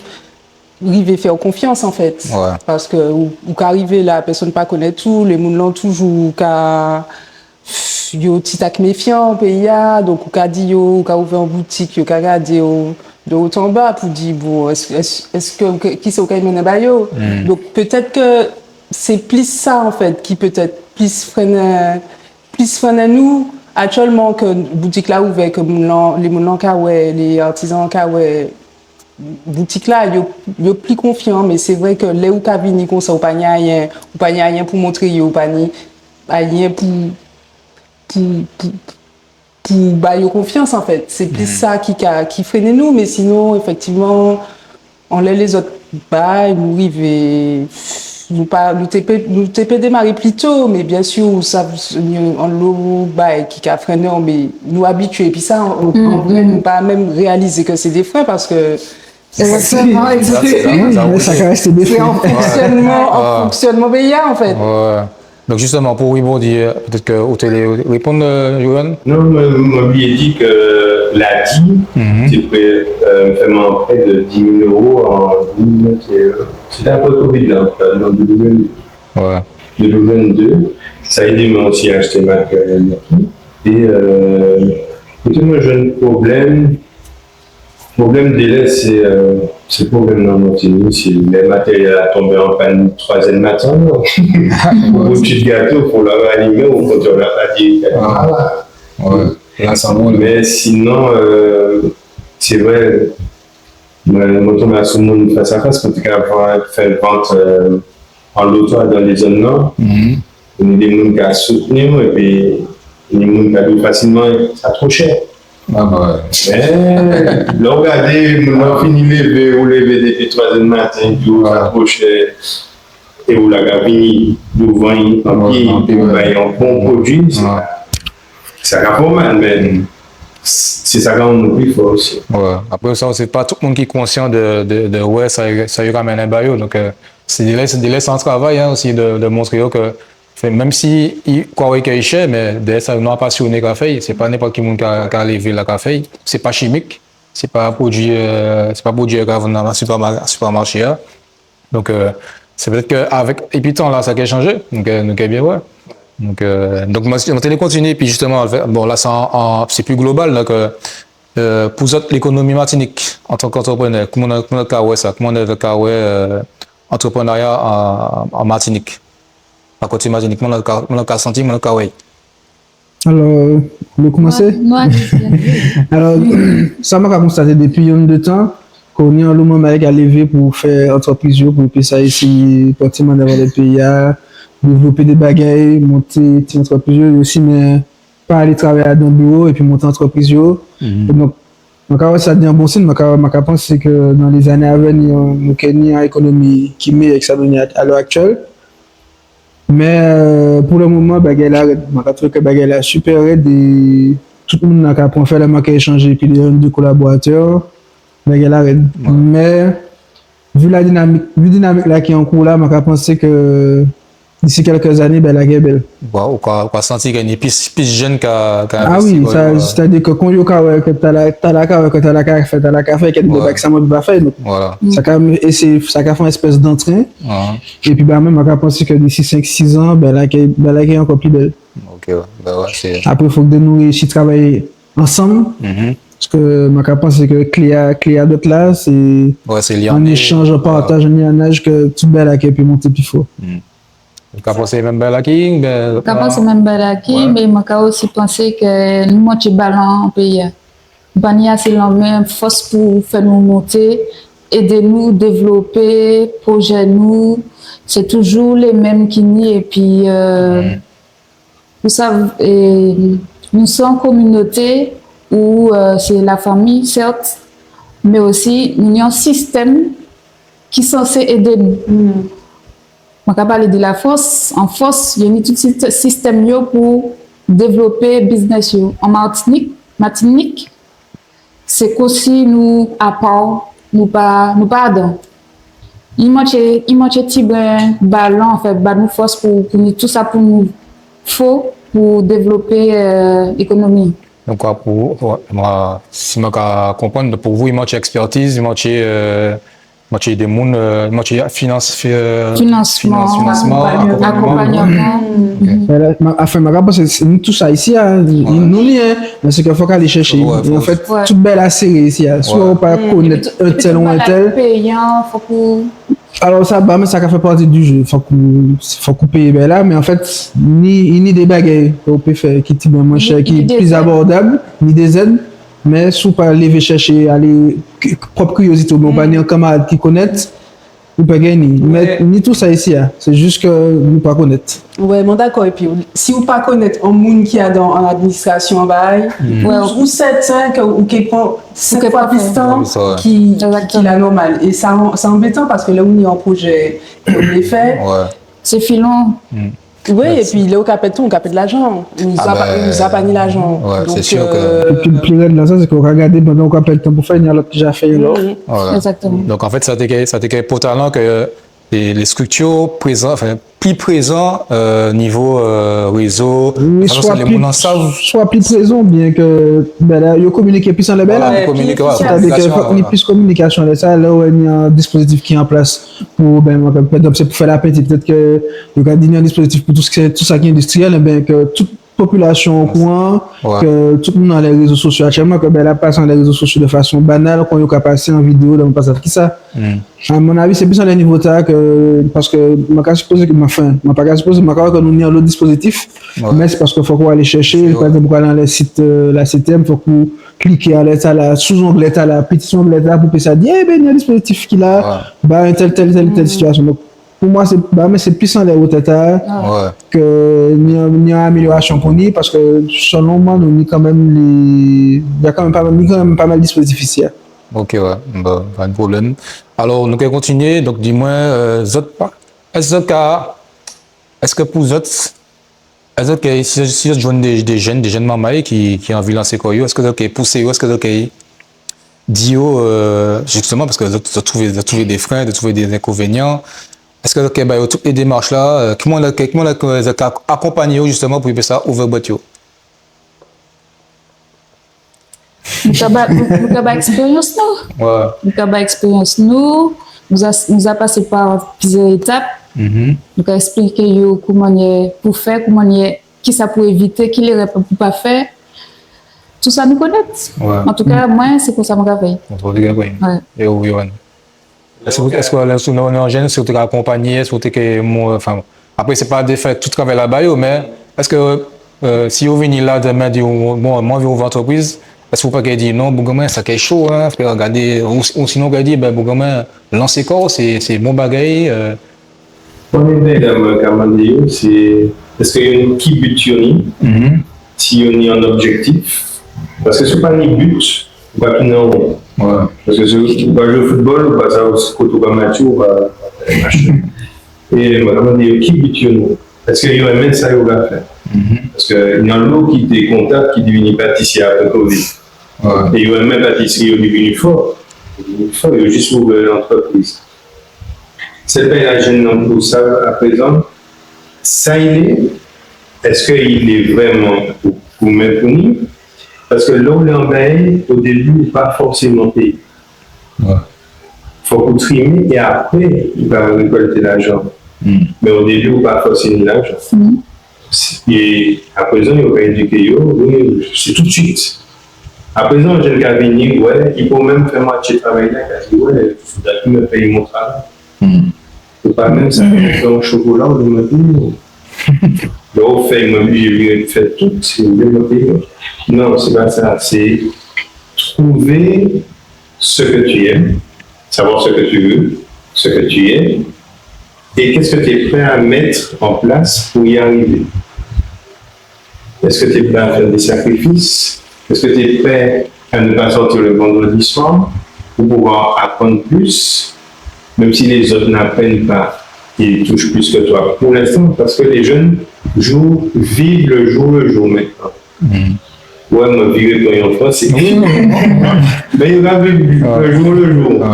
rivé fè'w konfians, an fet. Wè. Paske ou, ou ka rivé la, pèsonn pa konnet ou, lé moun-lan toujou ka, yo ti tak méfian, péyi-a, donk ou ka di yo, ou ka ouvè an boutik, yo ka gadé'w de haut en bas pou di, bon, es, es, es, kisa ou ka mennen ba yo? Donk pétet ke sé plis sa, an fet, ki pétet plis frennen, plis frennen nou, aktièlman ke boutik-la ouvè, ke moun-lan, lé moun-lan ka wè, lé artizan ka wè boutik-la, yo, yo pli konfian, mé sé vré ke lè ou ka vini konsa, ou pa ni ayen, ou pa ni ayen pou montré yo, ou pa ni ayen pou, pou, pou, pou ba yo konfians, an fet. Sé plis sa ki ka, ki frennen nou, mé sinon, éfektivman, anlè lézot bagay, nou rivé, nou pa, nou té pé, nou té pé démaré pli to, mé bien si, ou sav, ni anlo bagay ki ka frennen, mé nou abitié, épi sa, an, an vré, nou pa menm réalizé ke sé dé fren, paske Exactement, exactement. Sa, sa, sa, sa, sa ka resté dé fren. Sé an fonksionman, an fonksionman péyi-a, an fet. Ouais. Donk, jistèman, pou ribondi, pétet ke ou té lé réponn, euh, Johan ? Non, mwen, mwen bliyé di ke ladi, sé pré, euh, vréman pré de dis mille euros an dé mil ventéen. Sé té apré Covid la, an fet, an dé mil venndé. Ouais. Dé mil venndé. Sa édé mwen osi achté matéryel. É, euh, pétet mwen jwenn pwoblem, Pwoblem délè, sé, euh, sé pwoblem-la an Matinik, sé lè matéryel-la tonbé an pann twazè maten, non ? Ou bout gato, fo la alimé, ou kontwol la pa di, ah. Ouais. La, sa bon. Mé sinon, euh, sé vré, mwen, mwen tonbé asou moun fas a fas, koté ka fè vant, euh, an loto dan lé zòn-lan. Ni dé moun ka soutni, épi ni moun ka di fasilman, sa two chè. Ah, ouais. Mé, lè ou gadé, moun-lan fini lévé, ou lévé dépi twazè maten, di ou sa two chè, é ou la ka vini douvan, an pié, an pié, ou bay an bon pwodui, sé sa, sa ka fè mal, mé sé sa ka rann nou pli fò osi. Ouais. Apré sa, sé pa tout moun ki konsian de, de, de, ouais, sa, sa yo ka mennen ba yo. Donk, euh, Sé délè, sé délè, sé an travay, en, osi, de, de montré yo ke, anfen, menm si i kwè ke i chè, mé dèyè sa, nou, an pasioné ka fè'y, sé pa nenpot ki moun ka, ka lévé la ka fè'y, sé pa chimik, sé pa pwodui, euh, sé pa pwodui ka vann nan sipèma-, sipèmaché-a. Donk, euh, sé pétet ke avek, épi tan-la, sa ké chanjé, donk, euh, nou ké bien wè. Donk, euh, donk, mwen, mwen té lé kontinié, épi jistèman, avek, bon, la, sé an, an, sé pli global, donk, euh, Euh, pou zot, lékonomi Matinik, antan k'antreprenè, kouman, kouman zot ka wè sa ? Kouman zot ka wè, euh, antreprenarya an, an Matinik ? A koté Matinik, kouman zot ka, kouman zot ka santi, kouman zot ka wè ? Alò, nou koumansé ? Alò, sa mwen ka konstaté dépi yonndé tan, ke ni anlo manmay ka lévé pou fè antrepriz yo, pou pé sa éséyé pòté mannev anlè péyi-a, dévlopé dé bagay, monté ti antrepriz yo osi, mé pa alé travay adan biwo épi monté antrepriz yo. É donk, mwen ka wè sa di an bon sin, mwen ka, mwen ka pansé ke dan lé zanné a vini, nou ké ni an ékonomi ki méyè ki sa nou ni a, a lè aktiel. Mé, euh, pou lè moman, bagay-la red. Mwen ka touvé ke bagay-la sipè red é tout moun-lan ka pran fè la, mwen ka échanjé épi dé, dé kolaboratè. Bagay-la red. Mé, Vu la dinamik, vu dinamik-la ki an kou la, mwen ka pansé ke disi kelkè zanné, bagay-la ké bel. Ou ka, ou ka santi ke ni plis, plis jenn ka, ka envesti. Ah wi, sa, sétadi ke kon yo ka wè ke tala, tala ka wè ke tala ka fè, tala ka fè, ke dé bagay sa mwen pa fè. Donk, sa ka, é sé, sa ka fè an espes d'antren. Épi, ben, mwen, mwen ka pansé ke disi senk, sis an, bagay-la ké, bagay-la ké ankò pli bel. Ok, ouais. Ben ouais, sé... Apré, fok nou réisi travay ansanm. Paske mwen ka pansé ke klé a, klé a dot la, sé an échanj, an partaj, an liannaj ke tout bagay-la ké pé monté pli fò. Ou ka pansé menm bagay-la ki, ben, ka pansé menm bagay-la ki, mé mwen ka osi pansé ke nou mantjé balan an péyi-a. Nou pa ni asé lanmen, fos pou fè nou monté, édé nou dévlopé pwojé nou. Sé toujou lé menm ki ni, épi, euh, Ou sav, é, nou sé an kominoté ou, euh, sé lafanmi, sèt, mé osi nou ni an sistem ki sansé édé nou. Mwen ka palé di Lafrans, an Frans, yo ni tout sis-, sistem yo pou dévlopé biznes yo. An Matinik, Matinik, Sé konsi nou apa, nou pa, nou pa adan. I mantjé, i mantjé tibren balan, anfen, ba nou fos pou, pou nou, tou sa pou nou fo pou dévlopé, euh, ékonomi. Donk, kwa, pou, pou, mwen, si mwen ka konprann, donk, pou vou, i mantjé ekspertiz, i mantjé, euh, Mantjé dé moun, euh, mantjé finans, euh, finansman, akonpagnman. Akonpagnman. Ok. Mé la, ma, anfen, mwen ka pansé sé nou tout sa isi-a, en, nou, nou ni, en, mé sé ke fok alé chèché. An fet, tout bagay-la séré isi-a. Swa ou pa konnet entèl ou entèl. Péyan, fok ou Alò sa, ba, mé sa ka fè pati di jé. Fok ou, fok ou péyé bagay-la, mé anfet, ni, ni dé bagay ke ou pé fè ki tibwen mwen chè, ki pli abòdab, ni dé zed, mé si ou pa lévé chèché alé, k-, pwop kiryozité, oben ou pa ni an kanmarad ki konnet, ou pa genyen. Mé ni tou sa isi-a, sé jis ke nou pa konnet. Wè, mwen dakò. Épi, si ou pa konnet an moun ki adan, an administrasion, an bagay, ou, ou sèten ke ou ké pran set fwa plis tan ki, ki la nòmal. É sa, sa anbétan, paske lè ou ni an pwojé ke ou lé fè, sé filon. Wi, épi lè ou ka ped tan, ou ka ped lajan. Ou ja pa, ou ja pa ni lajan. Donk, sé sir ke, euh, épi pli red la, sa, sé ke ou ka gadé, pandan ou ka ped tan pou fè, ni an lot ki ja fè, non ? Voilà. Exactement. Donk, an fet, sa té ké, sa té ké enpòtan ke lé, lé striktir prézan, anfen, pli prézan, euh, nivo, euh, rézo, wi, swa pli, swa pli prézan, oben ke, ben, la, yo kominiké plis anlè, ben, la, yo kominiké, voilà, sétadi ke fok ni plis kominikasion anlè sa, lè ou ni an dispozitif ki an plas pou, ben, pa egzanp, sé pou fè lapenti, pétet ke yo ka di ni an dispozitif pou tou sa ki, tou sa ki endistriyel, enben, ke tout popilasion okouran, ke tout moun anlè rézo sosio aktielman, ke, ben, la pasé anlè rézo sosio de fason banal, kon yo ka pasé an vidéo, dan, mwen pa sav kisa. A mon avi, sé plis anlè nivo-tala ke, paske mwen ka sipozé ke, anfen, mwen pa ka sipozé, mwen ka wè ke nou ni an lot dispozitif, mé sé paske fok ou alé chèché, pa egzanp, ou ka alé anlè sit, euh, la C T M, fok ou kliké anlè tala, sou zonglé-tala, pti zonglé-tala, pou pé sa di, ében, ni an dispozitif ki la, ba, tel, tel, tel, tel sitiasion. Donk, pou mwen, sé, ba, mé sé plis anlè wotè-tala ke ni, ni an améliorasion pou ni, paske, selon mwen, nou ni kanmenm, ni kanmenm pa mal, ni kanmenm pa mal dispozitif isi-a. OK, wè. Bon, pa de pwoblem. Alò, nou ka kontinié. Donk, di mwen, euh, zot pa, es zot ka, es pou zot, es zot ka, si, si zot jwenn dé, dé jenn, dé jenn manmay ki, ki anvi lansé kò yo, es zot ka pousé yo, es zot ka di yo, euh, jisteman, paske zot, zot trouvé, zot trouvé dé fren, zot trouvé dé enkonvénian, es zot ka ba yo tout lé démach-la, euh, kouman, kouman zot ka akonpagné yo jisteman pou yo pé sa ouvè bwet yo ? Nou ka ba, nou, nou ka ba ekspérians nou. Wè. Nou ka ba ekspérians nou. Nou ja, nou ja pasé pa pliziè étap. Nou ka espliké yo kouman pou fè, kouman, kisa pou évité, ki lérè pou pa fè. Tou sa nou konnet. Wè. Antouka, mwen, sé kon sa mwen ka fè. Antouka, wi. Wè. É ou, Yohann ? Es, es lè, si ou ni an jenn, si ou té ka akonpagné, si ou té ké, anfen, apré, sé pa dè fè tout travay-la ba yo, mé es, euh, si yo vini la dèmen, di, bon, mwen anvi ouvè antrèpriz, es ou pa ké di, non, boug an mwen, sa ké cho, hen, frè, gadé, ou, ou sinon, ou ké di, ben, boug an mwen, lansé kò'w, sé, sé bon bagay, euh. Prèmié bagay mwen ka mandé yo, sé, es yo ni, ki bi yo ni, si yo ni an objektif, paske si ou pa ni bi, ou pa ké ni anyen. Wè. Paske si ou pa jwé foutbol, ou pa sav koté ou ka matjé, ou pa, ou pa matjé. É mwen ka mandé yo ki bi yo ni. Es yo enmen sa yo ka fè ? Paske ni anlo ki té kontab, ki divini patisié apré Covid. Wè. É yo enmen patisri, yo divini fò. Yo divini fò, yo jis ouvè an antrèpriz. Sé pa la jenn-lan pou sav aprézan sa i lé, es i lé vréman pou, pou mwen, pou ni, paske lè ou lé an bagay, o débi, ou pa fòséman péyé. Wè. Fok ou trimé é apré, ou ka rékolté lajan. Mé o débi, ou pa fòséman ni lajan. É aprézan, yo ka édiké yo, wi, sé tousuit. Aprézan, jenn ka vini, wè, i pé menm fè mwatié travay-la, ka di, wè, fodra ki mwen péyé mon travay. Ou pa menm sa, fè an chokola, ou di mwen, hmm, lè ou fè, mwen, li, li fè tout, sé ou menm ki péyé. Non, sé pa sa, sé trouver ce que tu aimes, savoir ce que tu veux, ce que tu es, et qu'est-ce que tu es prêt à mettre en place pour y arriver. Est-ce que tu es prêt à faire des sacrifices ? Est-ce que tu es prêt à ne pas sortir le vendredi soir pour pouvoir apprendre plus, même si les autres n'apprennent pas et touchent plus que toi pour l'instant ? Parce que les jeunes jouent, vivent le jour le jour maintenant. Wè, mwen viré pran an fransé. Wi, wi, wi. Mé yo ka viv le jour le jour.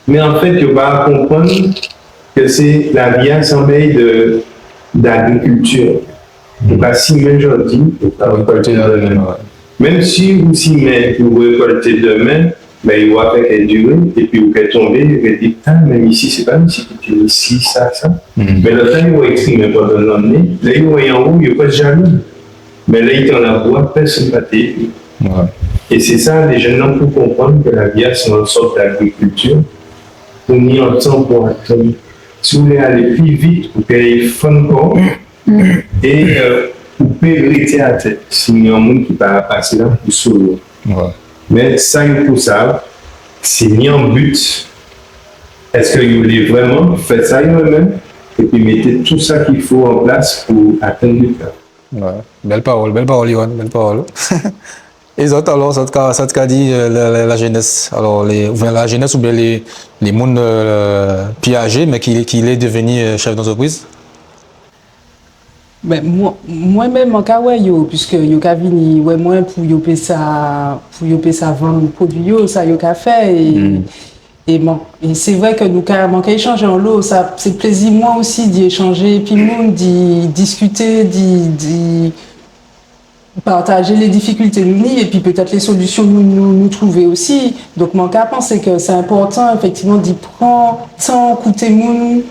Mé anfet, yo pa konprann ke sé lavi-a, sé an bagay de, d'agrikilti. Ou ka simen jòdi, ou ka rékolté dèmen. Menm si ou simen, ou rékolté dèmen, mé yo ka fè ke diré, épi ou ka tonbé, ou ka di, a, mé isi, sé pa isi ki té isi, sa, sa. Mé lè tan yo ka simen pandan lanné, lè yo wè anwo, yo pa jalou. Mé lè i té an labou-a, pèsonn pa té. Wè. É sé sa, lé jenn-lan pou konprann ke lavi-a, sé an sòt d'agrikilti. ou ni an tan pou atann. Si ou lé alé pli vit, ou pé fann kò'w. É, euh, ou pé rété atè. Si ni an moun ki pa pasé la pou sové. Wè. Mé sa yo pou sa, sé ni an bi. Eské yo lé vréman fè sa yo menm, épi mété tout sa ki fo an plas pou atann bi-la. Wè. Bel pawol, bel pawol, Yohann, bel pawol. É zot, alò, sa té ka, sa té ka di, euh, la, la, lajénes, alò, lé, oubien lajénes, oubien lé, lé moun, euh, pli ajé, mé ki, ki lé devini, euh, chef d'antrepriz ? Ben, mwen, mwen menm, mwen ka wè yo, piske yo ka vini wè mwen pou yo pé sa, pou yo pé sa vann pwodui yo, sa yo ka fè, é, é bon, é sé vré ke nou ka, mwen ka échanjé anlo, sa, sé plézi mwen osi di échanjé épi moun, di diskité, di, di, partajé lé difikilté nou ni, épi pétet lé solision nou, nou, nou trouvé osi. Donk, mwen ka pansé ke sé enpòtan, éfektivman, di pran tan kouté moun,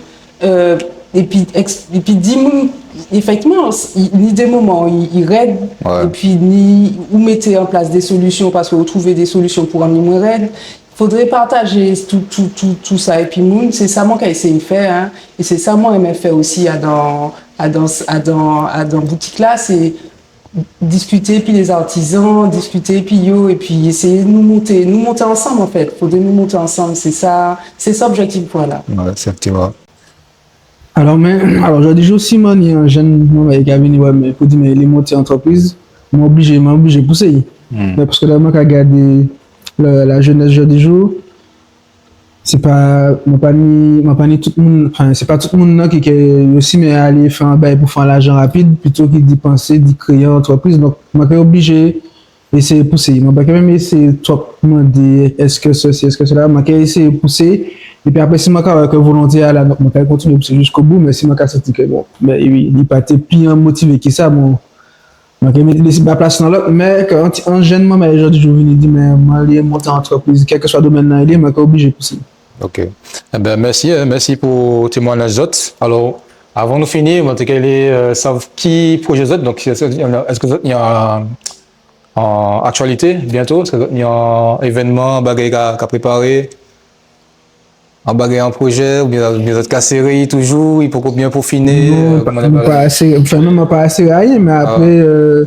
euh, épi eks-, épi di moun, éfektivman, s-, i, ni dé moman, i, i red, wè, épi ni ou mété an plas dé solision, paske ou trouvé dé solision pou rann li mwen red. Fodré partajé tout, tout, tout, tout sa, épi moun, sé sa mwen ka éséyé fè, en, é sé sa mwen enmen fè osi, adan, adan, adan, adan boutik-la, sé diskité épi lé zartizan, diskité épi yo, épi éséyé nou monté, nou monté ansanm, an fet. Fodré nou monté ansanm, sé sa, sé sa objektif, vwala. Wè, éfektivman. Alò, mé, alò, jòdi jou, si mwen ni an jenn manmay ka vini wè mwen pou di mwen i lé monté antrepriz, mwen oblijé, mwen oblijé pousé. Hmm. Mé paske la, mwen ka gadé la, lajénes jòdi jou, Sé pa, mwen pa ni, mwen pa ni tout moun, anfen, sé pa tout moun nan ki, ki yo simen alé fè an bagay pou fè an lajan rapid, pito ki di pansé, di kréyé an antrepriz. Donk, mwen ké oblijé éséyé pousé. Mwen pa ké menm éséyé twop mandé, eské sesi, eské sela. Mwen ké éséyé pousé. Épi apré, si mwen ka wè ke volonté-a la, donk, mwen ké kontinié pousé jiskobou. Mé si mwen ka santi ke, bon, mé wi, li pa té pi motivé ki sa, bon, Mwen ké mété, lésé ba plas an lot, mé ke an ti, an jenn manmay jòdi jou vini di mwen, mwen lé monté antrepriz, kèlkeswa domèn-lan i lé, mwen ké oblijé pousé. OK. Ében, mèsi, en, mèsi pou témwayaj zot. Alò, avan nou fini, mwen té ké lé, euh, sav ki pwojé zot, donk, eské, eské zot ni an, an aktialité bientôt, eské zot ni an évènman, bagay ka, ka préparé ? An bagay, an pwojé, oubien, oubien zot ka séré toujou, i poko bien pofilé, non, euh, pa, koman nou pa séré, anfen, non, nou pa séré ayen, mé apré, euh,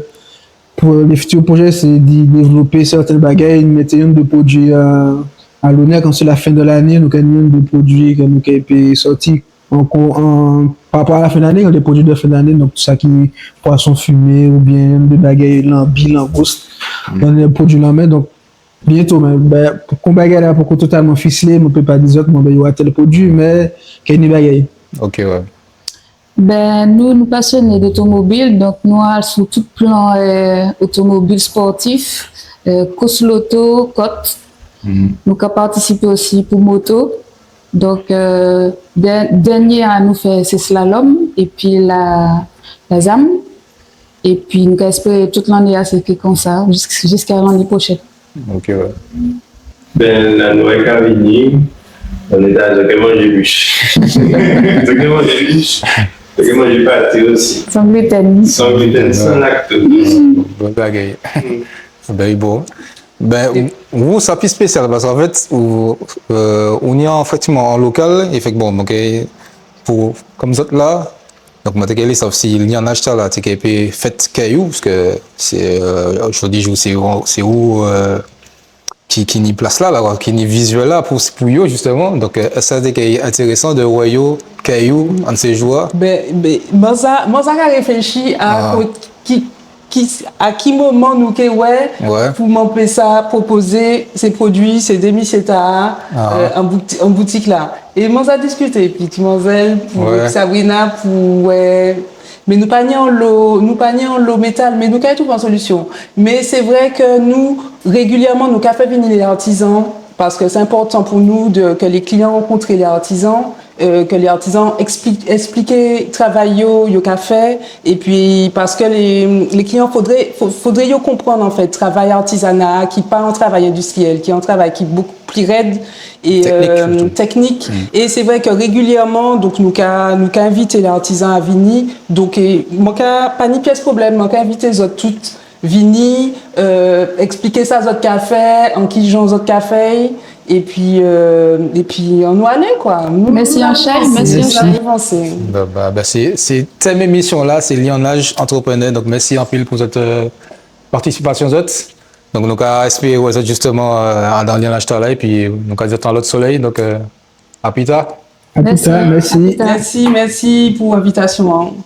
pou lé fitir pwojé, sé di dévlopé sèten bagay, mété yonndé pwodui a, a lonè, kan sé lafen de lané, nou ké ni yonndé pwodui ke nou ké pé sòti ankò, an, pa rapò a lafen de lané, yonndé pwodui de fen de lané, donk tout sa ki pwason fimé, oubien yonndé bagay lanbi, langous, yonndé pwodui lanmè, donk, Bientôt, mé, ben, pou kon bagay-la poko totalman fislé, mwen pé pa di zot, mwen, ben, yo a tel pwodui, mé ké ni bagay. OK, wè. Ben, nou, nou pasioné d'otomobil, donk nou asou tout plan, euh, otomobil spòtif, euh, kous loto, kòt. Nou ka patisipé osi pou moto. Donk, euh, dè-, dènié-a nou fè sé slalom, épi la, la zam. Épi nou ka espéré tout lanné-a sé ké kon sa, jis-, jiska lanné pwochèn. OK, wè. Ben, la nou ka vini, an Étazini, zot ké manjé mich. Zot ké manjé mich. Zot ké manjé paté osi. San gluten. San gluten, san laktoz. Bon bagay. Ben, bon. Ben, ou, ou, sa pli spésial, paske an fet, ou, euh, ou ni an, éfektivman, an lokal, é fek, bon, donk, euh, pou, kon zot la, donk, mwen té ké lé sav si ni an achtè la, té ké pé fet kay ou, paske sé, euh, jòdi jou, sé ou, sé ou, euh, ki, ki ni plas-la, la, ki ni vizion-la pou, pou yo, jisteman. Donk, euh, sa té ké entérésan di wè yo kay ou, an sé jou-a. Ben, ben, mwen sa, mwen sa ka réfléchi a kot-, ki, ki, a ki moman nou ké wè pou mwen pé sa pwopozé sé pwodui, sé demi, sé ta, euh, an bouti-, an boutik-la. É mwen sa diskité, épi ti manzel, pou Sabrina, pou, euh, mé nou pa ni anlo, nou pa ni anlo métal, mé nou ka trouvé an solision. Mé sé vré ke nou, régilièman, nou ka fè vini lé artizan, paske sé enpòtan pou nou di, ke lé kliyan rankontré lé artizan, euh, ke lé artizan espli-, espliké travay yo, yo ka fè, épi paske lé, lé kliyan fodré, fo-, fodré yo konprann, an fet, travay artizana, ki pa an travay endistriyel, ki an travay ki bokou pli red é, teknik, euh, sirtou. Teknik. É sé vré ke régilièman, donk, nou ka, nou ka envité lé artizan a vini. Donk, euh, mwen ka, pa ni pies pwoblem, mwen ka envité zot tout vini, euh, espliké sa zot ka fè, an ki jan zot ka fè, épi, euh, épi annou alé, kwa. Mèsi anchay, mèsi anchay. Bon, bah, bah, sé, sé tem émision-la, sé liannaj antreprenè. Donk mèsi anpil pou zot, euh, patisipasion zot. Donk nou ka espéré wè zot jisteman, euh, dan liannaj-tala, épi nou ka di zot an lot soley. Donk, euh, a pli ta. A pli ta, mèsi. Mèsi, mèsi pou envitasion-an.